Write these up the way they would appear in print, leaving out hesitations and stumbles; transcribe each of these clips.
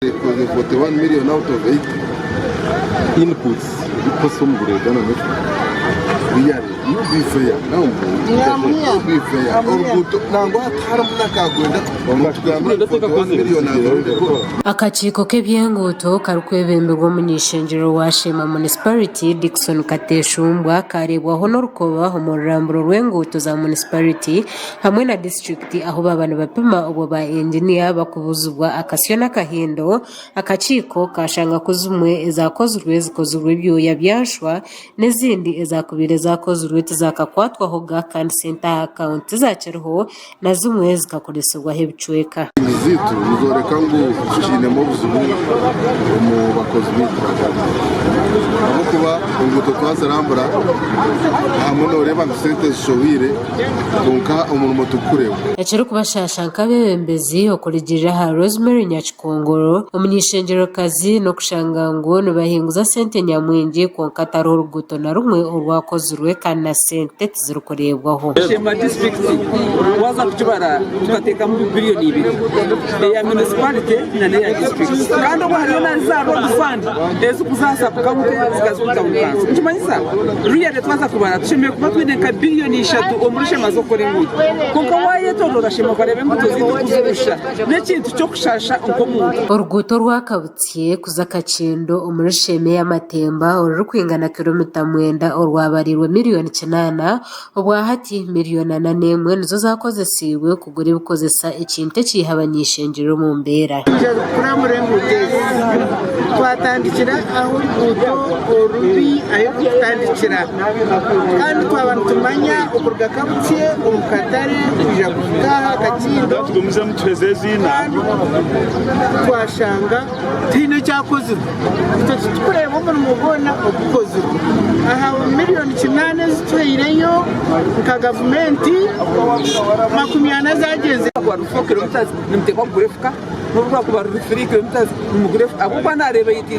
41 million out of 80 inputs ebikukozesa omu gureeda na n'efuka. Really, you be fair. Now, you be fair. Oruguuto nangwa hatarimu n'akagwenda nitugambira ngu 41 million has already gone. Akakiiko k'eby'enguuto karikwebemberwa omuny'eishengyero wa Sheema Munisiparite, Dickson Kateshumbwa kareebwaho n'orukoba omu ruramburo rw'enguuto za munisiparite hamwe na disiturikiti ahu baaba nibapima obwo ba inginiya bakubuzibwa akasyo n'akahindo, akakiiko kashanga ku zimwe ezakozirwe zikozirwe ebyoya byanshwa n'ezindi ezakubaire zakozirwe tizakakwatwahoga kandi sente aha akawunti tizakiriho na zimwe zikakoresibwaho ebicweka. Zaitu nizoreka ngu tukiinemu obuzibu omu bakozi baitu ba gavumenti ahabw'okuba enguuto twazirambura ahamwe noreeba ngu sente zishohwire kwonka omurimo tigukureebwa. Ekirikubashaasha nk'abeebembezi okurugiirira aha Rosemary Nyakikongoro, omuny'eishengyerokazi n'okushanga ngu nibahinguza sente nyamwingi kwonka tariho oruguuto na rumwe orwakozirwe kandi na sente tizirikureebwaho. Sheema disiturikiti waaza kugibara tukateekamu biriyoni ibiri eya munisipalite n'eya disiturikiti kandi obwo hariyo na za roodi fandi ezirikuza aha sabu kawunti zikaza omu tawuni kanso nikimanyisa riyare twaza kubara tushemereire kuba twine nka biriyoni ishatu omuri Sheema z'okukora enguuto kwonka waayetooroora Sheema okareeba enguuto zaitu oku zirikusha n'ekintu ky'okushaasha nk'omuntu. Oruguuto orwa Kabutsye kuza Kakindo omuri Sheema ey'amatemba orurikwingana kilomita mwenda orwabariirwe miriyoni kinaana, obwahati miriyoni ana n'emwe nizo zaakozesiibwe kugura ebikozesa ekintu ekiiha abany'eishengyero omu mbeera. Twija kuramura enguuto ezi. Twatandikira ahu oruguuto orubi ahu rurikutandikira kandi twaba nitumanya okuruga Kabutsye omu katare kwija kuhika aha Kakindo kandi twashanga tihaine ekyakozirwe. Itwe titurikureeba omurimo gwona ogukozirwe. Aha miriyoni kinaana ezi tuhaireyo nka gavumenti, 40 zaagyenzire.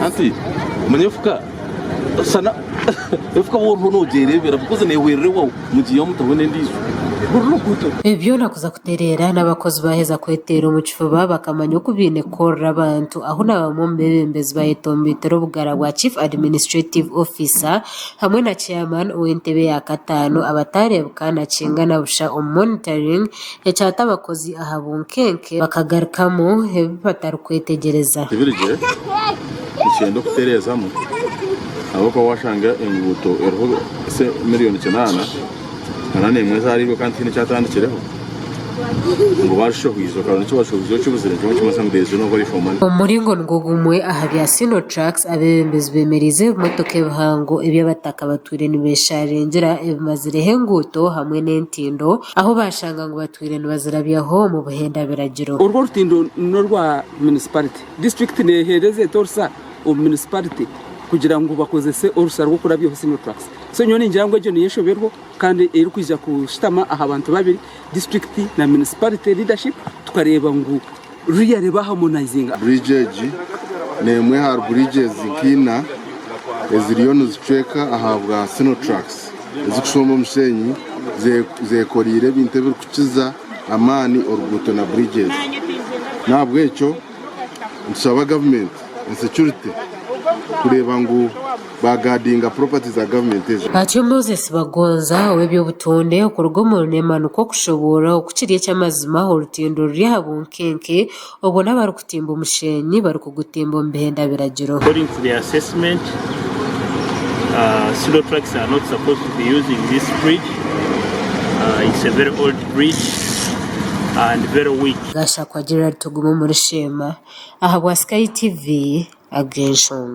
Hati manya efuka sana efuka waaba oriho noogyereebera because neehwerera owaawe mugiihaho mutaho n'endiijo. Ebi byona kuza kutereera n'abakozi baaheza kweteera omu kifuba bakamanya oku baine kukorera abantu ahu na bamwe omu beebembezi bayetomboitera obugara bwa Chief Administrative Officer hamwe na Chairman ow'entebe ya kataano abataareebeka na kingana busha omu monitoring ekyata abakozi aha bunkenke bakagarukamu ebi batarikwetegyereza. Tibiri gye, nikyenda okutereezamu ahabw'okuba waashanga enguuto eriho miriyoni kinaana ana n'emwe ezaariirwe kandi tihaine ekyatandikireho ngu baashohwize okabona eki baashohwize okibuzire nikyo nikimanyisa ngu there is no value for money. Omu muringo nigwo gumwe aha bya Sinotrucks, abeebembezi beemereize ebimotoka ebihango ebi abataka batwire nibeesharingira ebimazireho enguuto hamwe n'entindo ahu baashanga ngu batwire nibazirabyaho omu buhenda biragiro. Orwo orutindo n'orwa munisiparite. Disiturikiti neeheereza eta orusa omu munisiparite kugira ngu bakozese orusa rw'okurabyaho Sinotrucks. So nyowe ningira ngu egyo niyo enshoberwo kandi erikwija kushutama aha bantu babiri, disiturikiti na munisiparite leadership tukareeba ngu really bahamonayizinga. Bridge egi n'emwe ahari bridges nka ina eziriyo nizicweka ahabwa Sinotrucks ezikushomba omushenyi zekoreire ebintu ebirikukiza amaani oruguuto na bridges. N'ahabw'ekyo nitushaba gavumenti na security kureeba ngu bagadinga property za gavumenti ezi. Atyo Moses Bagonza ow'eby'obutonde okuruga omu Runema nikwo kushoboorora oku kiri eky'amazima orutindo ruri aha bunkenke obwo n'abarikutimba omushenyi barikugutimba omu bihenda biragiro. According to the assessment, uh, Silo trucks are not supposed to be using this bridge. Uh, it's a very old bridge and very weak. Gashakwa Gerald Tugume omuri Sheema ahabwa Sky TV ag'enshonga.